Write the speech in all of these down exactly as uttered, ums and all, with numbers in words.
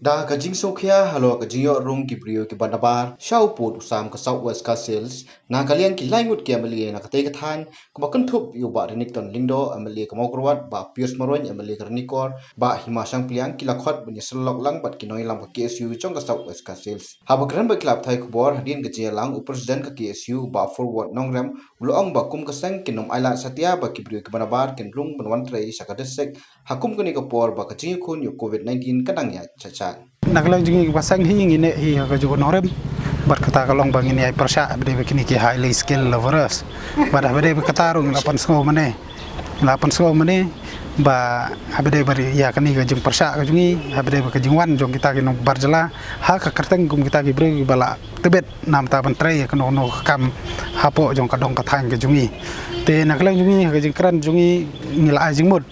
Da ka jingsngewkhia halor ka jingïoh rung ki briew kiba nabar sha u pud u sam ka South West Khasi Hills, na ka liang ki lai ngut ki M L A na katei ka thaiñ, kaba kynthup ïa u Bah Renikton Lyngdoh, M L A ka Mawkyrwat, Bah Pius Marwein, M L A ka Ranikor, Bah Hima Shangpliang, ki la khot ban ïasyllok lang bad ki nongïalam ka K S U jong ka South West Khasi Hills. Haba kren bad ki lad pathai khubor hadien ka jingïalang, u President ka K S U, Bah Forward Nongrem, u la ong ba kum ka seng kin ym ailad satia ba ki briew kiba nabar kin rung ban wan trei sha ka district ha kum kane ka por ba ka jingïakhun ïa u Covid nineteen ka dang ïaid sha sha. Na ka liang jong ngi ba seng hi ngi neh hi ha kajuh ka nongrim. Bad kata ka long ba ngin ïai pyrshah haba dei ba kine ki highly skilled labourers. Bad haba dei ba kata ruh ngi la pynsngew mane. Ngi la pynsngew mane ba haba dei ba ïa kane ka jingpyrshah ka jong ngi, haba dei ba ka jingwan jong kita ki nongbar jylla ha ka kyrteng kum kita ki briew kiba la tbit namar ban trei ïa kano kano ka kam hapoh jong ka dong ka thaiñ ka jong ngi. Te na ka liang jong ngi ha ka jingkren jong ngi, ngi la ai jingmut.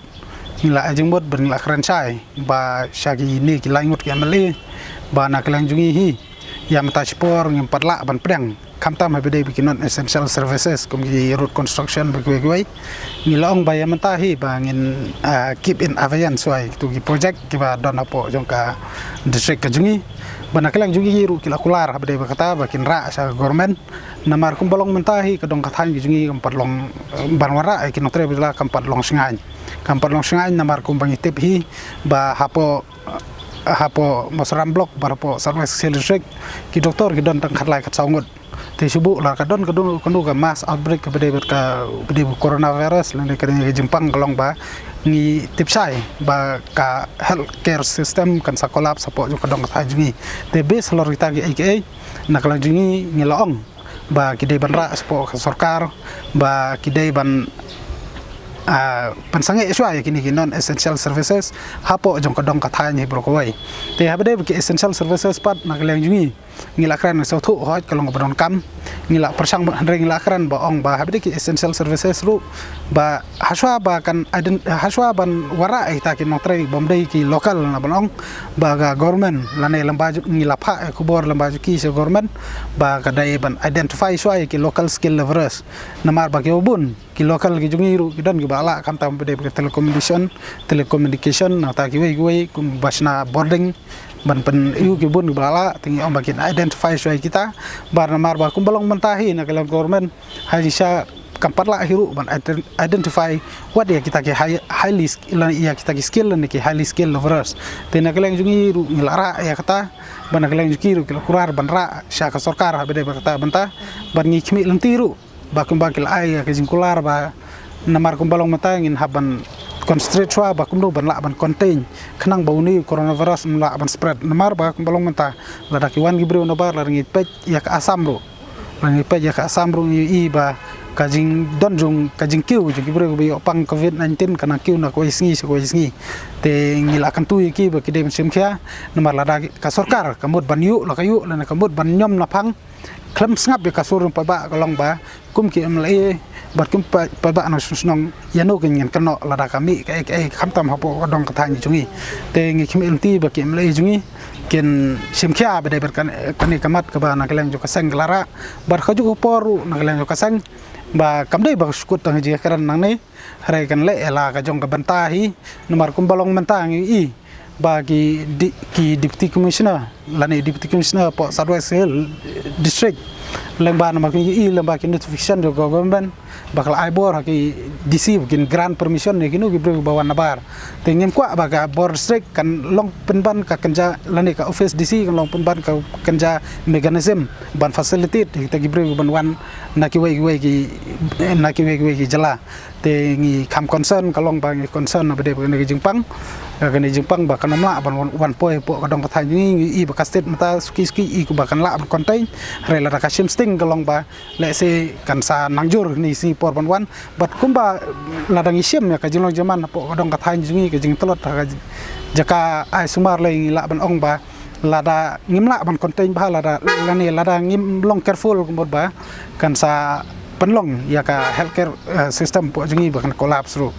Ngi la ai jingmut bad ngi la kren shai ba sha kine ki lai ngut ki M L A ba na ka liang jong ngi hi, ïa mynta shipor ngim pat lah ban pdiang, khamtam haba dei ba ki non essential services kum ki road construction bad kiwei kiwei. Ngi la ong ba ïa mynta hi ba ngin, ah, keep in abeyance shuwa ïa kitu ki project kiba don hapoh jong ka district ka jong ngi. Ba na ka liang jong ngi ruh ki la kular haba dei ba kata ba kin rah sha ka government. Namar kumba long mynta hi ka dong ka thaiñ ka jong ngi kam pat long, eh, ban wanrah ïa ki nongtrei ba jylla kam pat long shngaiñ. Kam pat long shngaiñ namar kumba ngi tip hi ba hapoh, hapoh Mawsynram Block bad hapoh South West Khasi Hills District ki doktor ki don tang khatlai khatsaw ngut. Te shu buh la ka don ka don ka don ka mass outbreak kaba dei bad ka, ba dei bad coronavirus lane ka dei ka jingpang ka long ba ngi tip shai ba ka healthcare system kan sa collapse hapoh jong ka dong ka thaiñ jong ngi. Te base halor kita kiei kiei na ka liang jong ngi ngi la ong ba ki dei ban rah shapoh ka sorkar ba ki dei ban, ah, pynsangeh shuwa ïa kine ki non essential services hapoh jong ka dong ka thaiñ hi baroh kawei. Te haba dei ba ki essential services pat na ka liang jong ngi, ngi la kren ngi sngewthuh hooid ka long kaba donkam. Ngi la pyrshang ba hynrei ngi la kren ba ong ba haba dei ki essential services ruh ba hashwa ba kan ident-, hashwa ban wanrah ïa kita ki nongtrei bym dei ki local na ban ong ba ka government lane lem bad ngi la phah ïa ka khubor lem bad ki sha government ba ka dei ban identify shuwa ïa ki local skill labourers. Namar ba kiba bun ki local ki jong ngi ruh ki don kiba lah khamtam ba dei ba ka telecommunication, telecommunication nangta kiwei kiwei kum ba shna bording ban pyn-, ïa ki bun kiba lah, te ngi ong ba kin identify shuwa ïa kita. Bad namar ba kumba long mynta hi na ka liang government ha jingshisha kam pat lah hi ruh ban ident-, identify wat ïa kita ki high, highly sk-, lane ïa kita ki skill lane ki highly skilled labourers. Te na ka liang jong ngi ruh ngi la rah ïa kata. Bad na ka liang jong ki ruh ki la kular ban rah sha ka sorkar haba dei ba kata bynta. Bad ngi khmih lynti ruh ba kumba ki la ai ïa ka jingkular ba namar kumba long mynta ngin hap ban concentrate shuwa ba kumno ban lah ban contain khnang ba une u coronavirus um lah ban spread. Namar ba kumba long mynta lada ki wan ki briew nabar lada ngi peit ïa ka Assam ruh, lada ngi peit ïa ka Assam ruh ngi ïohi ba ka jingdon jong ka jingkiew jong ki briew kiba ïoh pang Covid nineteen ka nang kiew na kawei sngi sha kawei sngi. Te ngi la kyntu ïa ki ba ki dei ban shim khia namar lada ka sorkar ka mut ban ïuh la ka ïuh lane ka mut ban ñiom naphang khlem sngap ïa ka sur jong paidbah ka long ba kum ki M L A bad kum pa-, paidbah nongshong shnong ïano kin ngin kynnoh lada ka mih kaei kaei khamtam hapoh ka dong ka thaiñ jong ngi. Te ngi khmih lynti ba ki M L A jong ngi kin shim khia ba dei bad kane, kane ka mat kaba na ka liang jong ka seng ka la rah bad kajuh ka por ruh na ka liang jong ka seng ba kam dei ba ka shu kut tang ha jingkren nangne. Hynrei kan leh ïa la ka jong ka bynta hi namar kumba long mynta ngi ïohi ba ki di-, ki deputy commissioner lane deputy commissioner hapoh South West Hill District lyngba namar ngi ïohi lyngba ki notification jong ka government ba ka la ai bor ha ki D C ba kin grant permission ïa kino ki briew ba wan nabar. Te ngim kwah ba ka bor district kan long pynban ka kynja lane ka office D C kan long pynban ka kynja mechanism ban facilitate ïa kita ki briew ban wan na kiwei kiwei ki, na kiwei kiwei ki jylla. Te ngi kham concern ka long ba ngi concern ba dei ba kane ka jingpang, ka kane ka jingpang ba kan ym lah ban wan, wan poi hapoh ka dong ka thaiñ jong ngi, ngi ïohi ba ka state mynta suki suki ïohi ba kan lah ban contain. Hynrei lada ka shim sting ka long ba lehse kan sa nang jur kine ki sngi por ban wan. Bad kumba lada ngi shim ïa ka jinglong jingman hapoh ka dong ka thaiñ jong ngi ka jingtlot ha ka jaka ai sumar lei ngi lah ban ong ba lada ngim lah ban contain bha lada lane lada ngim long careful kumba ba kan sa pynlong ïa ka healthcare, eh, system hapoh jong ngi ba kan collapse ruh.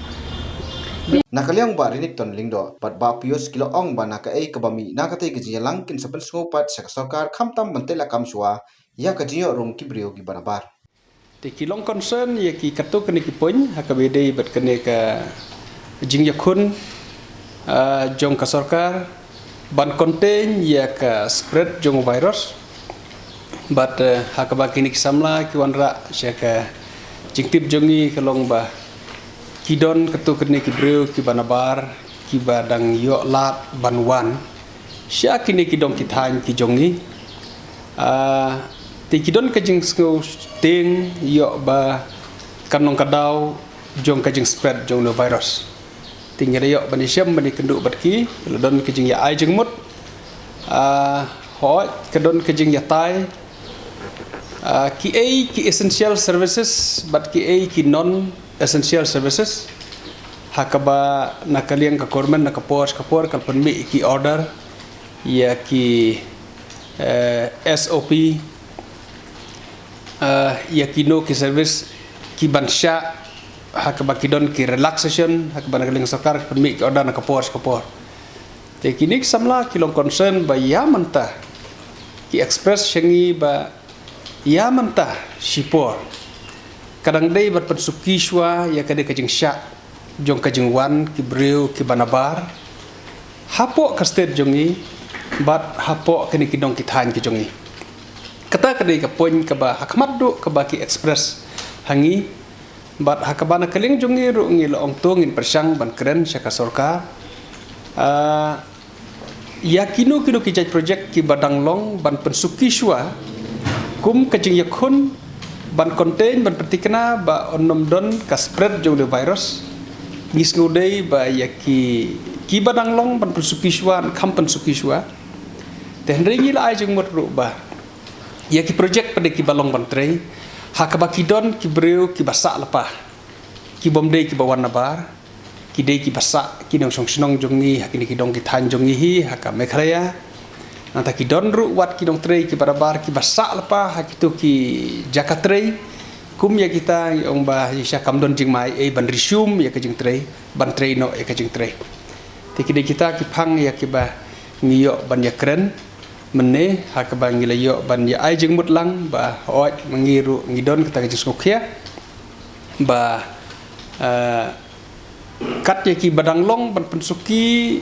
Na ka liang Bah Renikton Lyngdoh bad Bah Pius ki la ong ba na kaei kaba mih na katei ka jingïalang kin sa pynsngew pat sha ka sorkar khamtam ban tei lakam shuwa ïa ka jingïoh rung ki briew kiba nabar. Te ki long concern ïa ki katto katne ki point ha kaba ïadei bad kane ka jingïakhun, ah, jong ka sorkar ban contain ïa ka spread jong u virus. Bad eh, ha kaba kine ki samla ki wanrah sha ka jingtip jong ngi ka long ba ki don katto katne ki briew kiba nabar kiba dang ïoh lad ban wan sha kine ki dong ki thaiñ ki jong ngi. Ah, te ki don ka jingsngew tieng ïoh ba kan long ka daw jong ka jingspread jong une u virus. Te ngi la ïoh ban ïashem ban ïakynduh bad ki, la don ka jingïaai jingmut. Ah, hooid, ka don ka jingïatai. Ah, kiei ki essential services bad kiei ki non essential services. Ha kaba na ka liang ka government na ka por sha ka por ka la pynmih ki order ïa ki eh, S O P, eh, ïa kino ki service ki ban shah ha kaba ki don ki relaxation ha kaba na ka liang sorkar ka pynmih ki order na ka por sha ka por. Te kine ki samla ki long concern ba ïa mynta ki express sha ngi ba ïa mynta shipor ka dang dei ban pynsuki shuwa ïa ka dei ka jingshah jong ka jingwan ki briew kiba nabar hapoh ka state jong ngi bad hapoh kine ki dong ki thaiñ ki jong ngi. Kata ka dei ka point kaba ha khmat duh kaba ki express ha ngi bad ha kaba na ka liang jong ngi ruh ngi la ong to ngin pyrshang ban kren sha ka sorkar. Ah, ïa kino kino ki jait project kiba dang long ban pynsuki shuwa kum ka jingïakhun ban contain ban pynthikna ba un ym don ka spread jong une u virus. Ngi sngew dei ba ïa ki kiba dang long ban pynsuki shuwa, kham pynsuki shuwa. Te hynrei ngi la ai jingmut ruh ba ïa ki project pat de kiba long ban trei ha kaba ki don ki briew kiba sah lypa, ki bym dei kiba wan nabar, ki dei kiba sah ki nongshong shnong jong ngi ha kine ki dong ki thaiñ jong ngi hi ha ka Meghalaya. Nangta ki don ruh wat ki nongtrei kiba nabar kiba sah lypa ha kito ki jaka trei. Kum ïa kita ngi ong ba ïa sha kam don jingma ei ban resume ïa ka jingtrei, ban trei noh ïa ka jingtrei. Te ki dei kita ki phang ïa kiba ngi ïoh ban ïakren mynne ha kaba ngi la ïoh ban ïa ai jingmut lang ba hooid ma ngi ruh ngi don kata ka jingsngewkhia ba eh, kat ïa kiba dang long ban pynsuki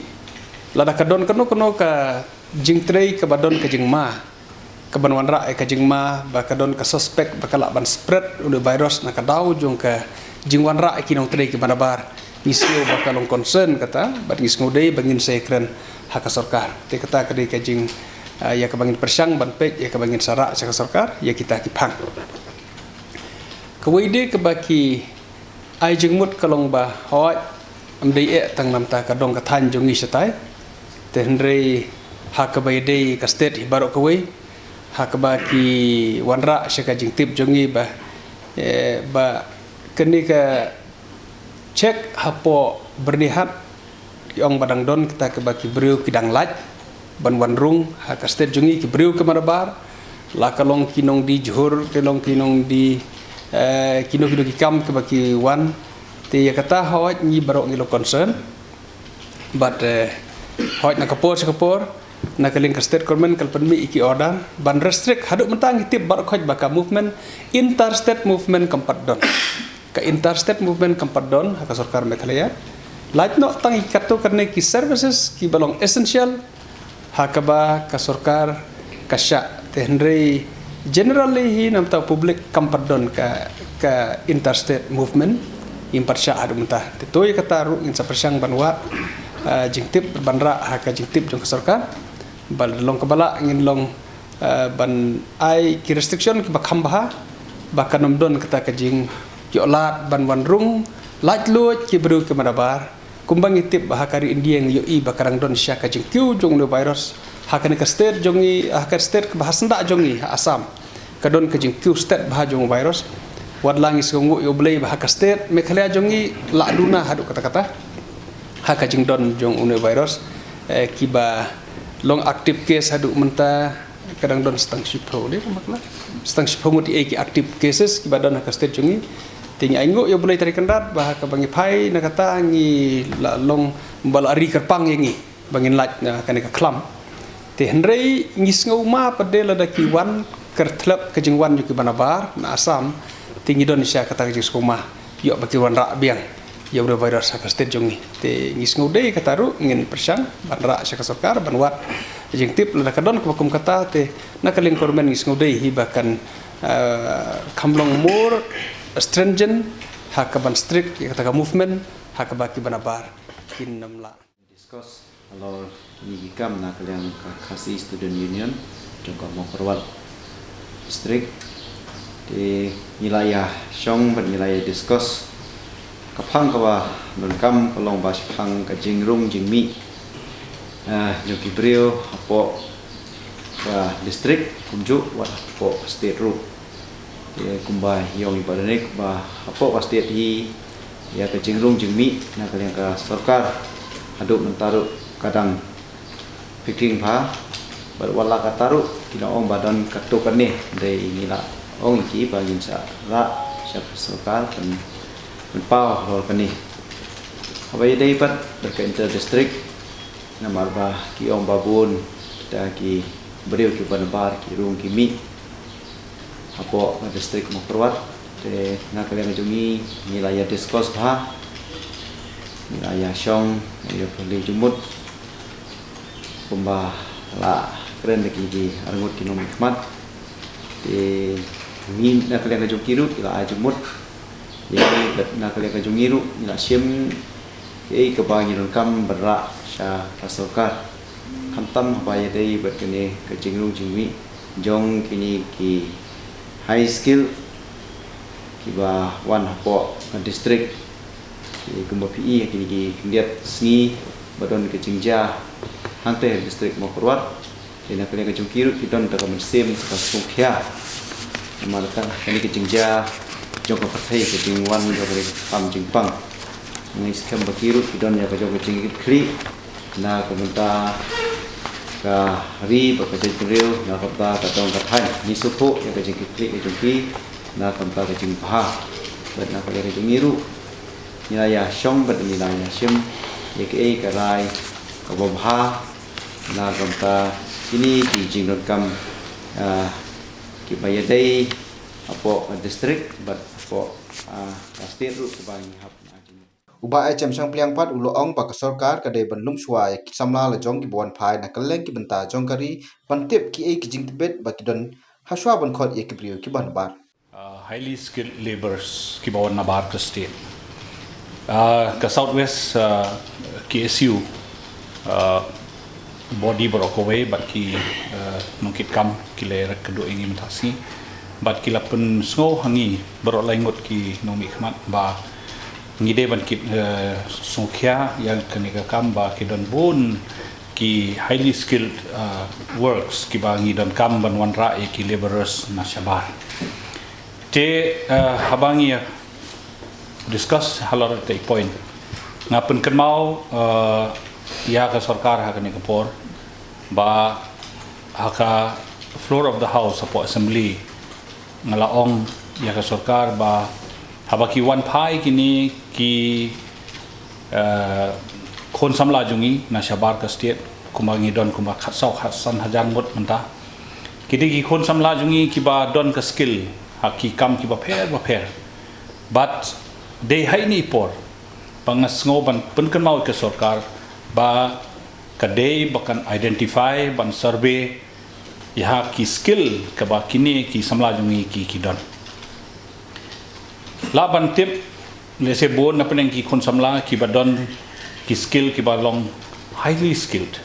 lada ka don kano kano ka jingtrei kaba don ka jingma kaban wanrah ïa ka jingma ba ka don ka suspect ba ka lah ban spread une u virus na ka daw jong ka jingwanrah ïa ki nongtrei kiba nabar. Ngi sngew ba ka long concern kata bad ngi sngew dei ba ngin sa ïakren ha ka sorkar. Te kata ka dei ka jing ah, ïa kaba ngin pyrshang ban peit ïa kaba ngin sa rah sha ka sorkar ïa kita ki phang. Kawei de kaba ki ai jingmut ka long ba hooid ym dei eh tang namta ka dong ka thaiñ jong ngi shatai. Te hynrei ha kaba ïadei ka state hi baroh kawei ha kaba ki wanrah sha ka jingtip jong ngi ba eh, ba kane ka check hapoh Byrnihat ki ong ba dang don kita kiba ki briew ki dang lait ban wan rung ha ka state jong ngi ki briew kiba nabar la ka long ki nongdie jhur ki long ki nongdie eh, kino kino ki kam kiba ki wan. Te ïa kata hooid ngi baroh ngi long concern. Bad eh, hooid na ka por sha ka por na ka liang ka state government ka la pynmih ïa ki order ban restrict haduh mynta ngi tip baroh khoit ba ka movement, interstate movement kam pat don. Ka interstate movement kam pat don ha ka sorkar Meghalaya. Lait noh tang ïa katto katne ki services kiba long essential ha kaba ka sorkar ka shah. Te hynrei generally hi namta public kam pat don ka ka interstate movement, ngim pat shah haduh mynta. Te to ïa kata ruh ngin sa pyrshang ban wad ah, jingtip ban rah ha ka jingtip jong ka sorkar. Ba long kaba lah ngin long eh, ban ai ki restriction kiba kham bha ba kan ym don kata ka jingïoh lad ban wan rung laitluid ki briew kiba nabar. Kumba ngi tip ba ha ka ri India ngi ïohi ba ka dang don sha ka jingkiew jong une u virus ha kane ka state jong ngi ha ka state kaba ha syndah jong ngi ha Assam. Ka don ka jingkiew stet bha jong u virus. Wat la ngi sngewnguh ïa U Blei ba ha ka state Meghalaya jong ngi la duna haduh katta katta ha ka jingdon jong une u virus eh, kiba long active case haduh mynta ka dang don stang shiphew de ka makna stang shiphew ngut ïa ki active cases kiba don ha ka state jong ngi. Te ngi ainguh ïa U Blei Trai Kynrad ba ha kaba ngi phai na kata ngi la long ba la ri kyrpang ïa ngi ba ngin lait na kane ka khlam. Te hynrei ngi sngew ma pat de lada ki wan kyrthlep ka jingwan jong kiba nabar na Assam te ngi don sha kata ka jingsngew ma ïoh ba ki wanrah biang. ïa u virus ha ka state jong ngi. Te ngi sngewdei kata ruh ngin pyrshang ban rah sha ka sorkar ban wad jingtip, lada ka don kaba kum kata te na ka liang ka government ngi sngewdei hi ba kan, eh, kham long more stringent ha kaban strict ïa kata ka movement ha kaba kiba nabar kin ym lah. Discuss halor kine ki kam na ka liang ka Khasi Student Union jong ka Mawkyrwat District. Te ngi la ïa shong bad ngi la ïa discuss ka phang kaba donkam ka long ba shaphang ka jingrung jingmih, eh, jong ki briew hapoh ka district kumjuh wat hapoh ka state ruh. Te kumba i ong i Bah Danic ba hapoh ka state hi ïa ka jingrung jingmih na ka liang ka sorkar haduh mynta ruh ka dang pyrkhing bha. Bad wat la kata ruh ki la ong ba don katto katne, dei ngi la ong ïa ki ba ngin sa rah sha ka sorkar ban, ban pynpaw halor kane. Haba ïadei bad ka inter district, namar ba ki ong ba bun kita ki briew kiba nabar ki rung ki mih hapoh ka district Mawkyrwat. Te na ka liang ka jong ngi ngi la ïa discuss bha, ngi la ïa shong, ïa pyrshah jingmut kumba la kren da kine ki arngut ki nongmihkhmat. Te ngi na ka liang ka jong ki ruh ngi la ai jingmut. Ïa ngi bad na ka liang ka jong ngi ruh ngi la shim kaei kaba ngi donkam ban rah sha ka sorkar. Khamtam haba ïadei bad kane ka jingrung jingmih jong kine ki high skill kiba wan hapoh ka district. Ki kumba phi i ha kine ki khyndiat sngi ba don ka jingjia hangtei ha district Mawkyrwat. Te na ka liang ka jong ki ruh ki don tang ka mynsiem ka sngewkhia. Namar ka kane ka jingjia jong ka pyrthei, ka jingwan jong ka kam jingpang. Ngi skhem ba ki ruh ki don ïa ka jong ka jingkitkhlieh na ka bynta ka ri bad ka jaitbynriew, na ka bynta ka dong ka thaiñ. Ngi sngewthuh ïa ka jingkitkhlieh ka jong ki na ka bynta ka jingbha. Bad na ka liang ka jong ngi ruh ngi la ïa shong bad ngi la ïa shim ïa kaei ka rai kaba bha na ka bynta kine ki jingdonkam, ah, kiba ïadei hapoh ka district bad hapoh, ah, ka state ruh kaba ngi hap na jingmut. U Bah H M Shangpliang pat u la ong ba ka sorkar ka dei ban lum shuwa ïa ki samla la jong kiba wan phai na kylleng ki bynta jong ka ri ban tip kiei ki jingtbit ba ki don hashwa ban khot ïa ki briew kiba nabar. Uh, highly skilled labourers kiba wan nabar ka state. Uh, ka South West, uh, K S U, uh, body baroh kawei bad ki, uh, nongkitkam ki la ïarap kyrduh ïa ngi mynta sngi. Bad ki la pynsngew ha ngi baroh lai ngut ki nongmihkhmat ba ngi dei ban kit, uh, sngewkhia ïa kane ka kam ba ki don bun ki highly skilled, uh, works kiba ngi donkam ban wanrah ïa ki labourers na shabar. Te, uh, haba ngi discuss halor te point, nga pynkynmaw, uh, ïa ka sorkar ha kane ka por ba ha ka floor of the house hapoh assembly nga la ong ïa ka sorkar ba haba ki wan phai kine ki, eh, khun samla jong ngi na shabar ka state, kumba ngi don kumba khatsaw khatsan hajar ngut mynta. Ki dei ki khun samla jong ngi kiba don ka skill ha ki kam kiba pher ba pher. But dei ha ine i por ba nga sngew ban pynkynmaw ïa ka sorkar ba ka dei ba kan identify, ban survey ïa ki skill kaba kine ki samla jong ngi ki, ki don. Lah ban tip, lehse bun na pdeng ki khun samla kiba don ki skill kiba long highly skilled.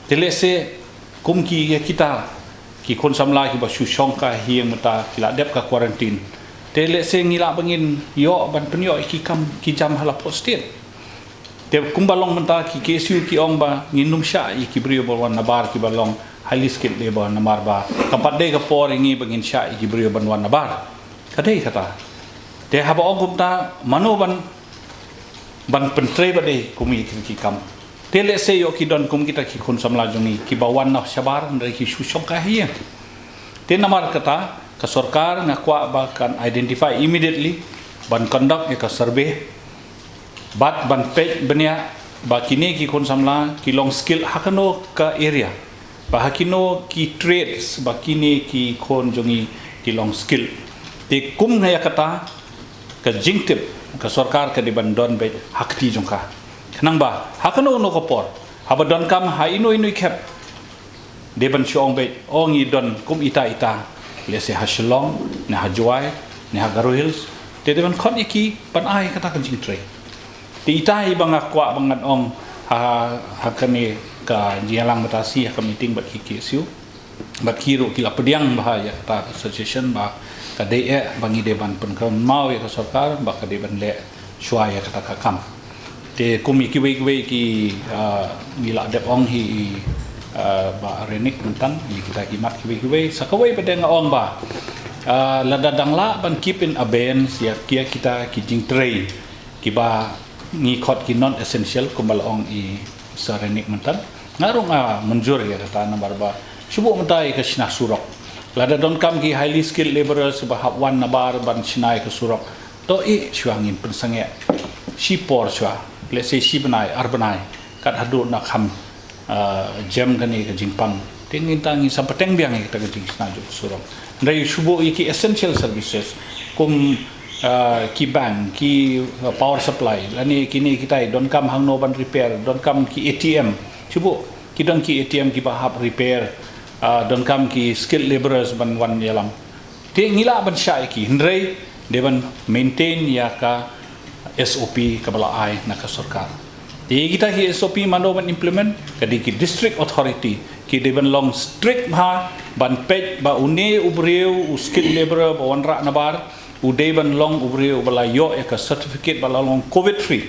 Te lehse kum ki ïa kita ki khun samla kiba shu shong ka ïing mynta ki la dep ka quarantine. Te lehse ngi lah ba ngin ïoh ban pynïoh ïa ki kam ki jam ha la pdeng state. Te kumba long mynta ki K S U ki ong ba ngin ym shah ïa ki briew ba wan nabar kiba long highly skilled labour namar ba kam pat dei ka por ïa ngi ba ngin shah ïa ki briew ban wan nabar. Ka dei kata. Te haba ong kumta mano ban, ban pyntrei ba dei kum ïa ki kam. Te lehse ïoh ki don kum kita ki khun samla jong ngi kiba wan na shabar hynrei ki shu shong ka ïing. Te namar kata ka sorkar nga kwah ba kan identify immediately ban conduct ïa ka survey. Bad ban peit bniah ba kine ki khun samla ki long skilled ha kano ka area, ba ha kino ki trades ba kine ki khun jong ngi ki long skilled. Te kum nga ïa kata Ka jingtip ka sorkar ka dei ban don beit ha kti jong ka. Khnang ba ha kano kano ka por, haba donkam ha ino ino i khep, dei ban shu ong beit, ong i don kum ita ita, lehse ha Shillong, ne ha Jowai, ne ha Garo Hills, te dei ban khot ïa ki ban ai kata ka jingtrei. Te ita hi ba nga kwah ba ngan ong ha, ha kane ka jingïalang mynta shi ha ka meeting bad ki K S U. Bad ki ruh ki la pdiang bha ïa kata ka suggestion ba ka dei eh ba ngi dei ban pynkynmaw ïa ka sorkar ba ka dei ban leh shuwa ïa kata ka kam. Te kum ïa kiwei kiwei ki, ah, ngi la dep ong hi, ah, Bah Renick mynta, ïa kita ki mat kiwei kiwei, sa kawei pat nga ong ba, ah, lada dang lah ban keep in abeyance ïa ki, ïa kita ki jingtrei kiba ngi khot ki non essential, kumba la ong i Sir Renick mynta. Nga ruh nga mynjur ïa kata, namar ba shu buh mynta ïa ka shna surok. Lada donkam ki highly skilled labourers ba hap wan nabar ban shna ïa ka surok, to ïeh shuwa, ngin pynsangeh shipor shuwa, lehse shi bnai, ar bnai, kat haduh nang kham, ah, jem kane ka jingpang. Te ngin, tang ngin sa pateng biang ïa kata ka jingshna jong ka surok. Hynrei shu buh ïa ki essential services kum, ah, ki bank, ki, ah, power supply, lane kine kita i donkam hangno ban repair, donkam ki A T M. Shu buh, ki don ki A T M kiba hap repair, ah, donkam ki skilled labourers ban wan ïalam. Te ngi lah ban shah ïa ki, hynrei dei ban maintain ïa ka S O P kaba la ai na ka sorkar. Te kita ki S O P mano ban implement, ka dei ki district authority ki dei ban long strict bha ban peit ba une u briew, u skilled labourer ba wanrah nabar, u dei ban long u briew ba la ïoh ïa ka certificate ba la long covid free.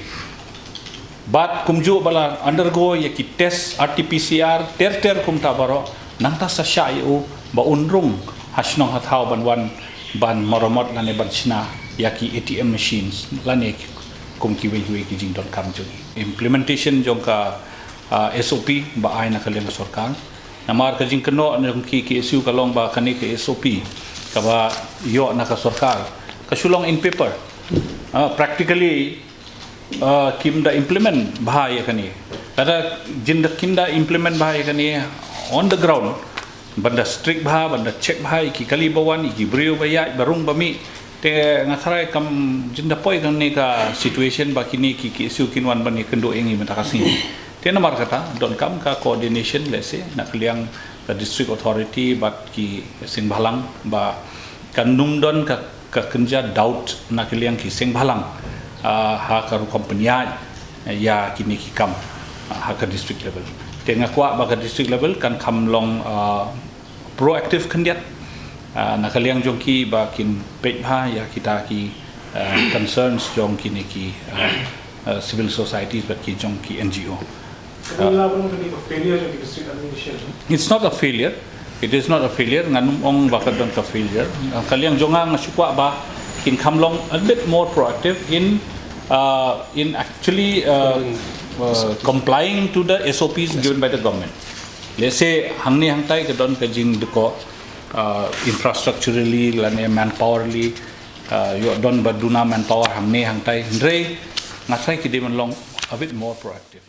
Bad kumjuh ba la undergo ïa ki test R T P C R ter ter kumta baroh, nangta sa shah ïa u ba un rung ha shnong ha thaw ban wan ban maramot lane ban shna ïa ki A T M machines lane kum kiwei kiwei ki jingdonkam jong ngi. Implementation jong ka, ah, S O P ba ai na ka liang ka sorkar. Namar ka jingkynnoh jong ki K S U ka long ba kane ka S O P kaba ïoh na ka sorkar ka shu long in paper. Ah, practically, ah, kim da implement bha ïa kane. Lada jin da, kim da implement bha ïa kane on the ground, ban da strict bha, ban da check bha ïa ki kali ba wan, ïa ki briew ba ïaid, ba rung ba mih. Te nga tharai kam jin da poi kane ka situation ba kine ki, ki K S U kin wan ban ïakynduh ïa ngi mynta ka sngi. Te namar kata donkam ka coordination, lehse na ka liang ka district authority bad ki seng bhalang ba kan nym don ka, ka kynja doubt na ka liang ki seng bhalang, ah, ha ka rukom pynïaid ïa kine ki kam, ah, ha ka district level. Te nga kwah ba ka district level kan kham long, ah, proactive khyndiat, ah, na ka liang jong ki ba kin peit bha ïa kita ki, ah, concerns jong kine ki, ah, ah, civil societies bad ki jong ki N G O. Ka dei la bun ka dei ka failure jong ki district administration. It's not a failure. It is not a failure. Ngan ym ong ba ka don ka failure. Ah, ka liang jong nga nga shu kwah ba kin kham long a bit more proactive in, uh, in actually, uh, uh, complying to the S O Ps given by the government. Lehse hangne hangtai ka don ka jingdkoh, uh, infrastructurally lane manpowerly, uh, ïoh don ba duna manpower hangne hangtai. Hynrei nga tharai ki dei ban long a bit more proactive.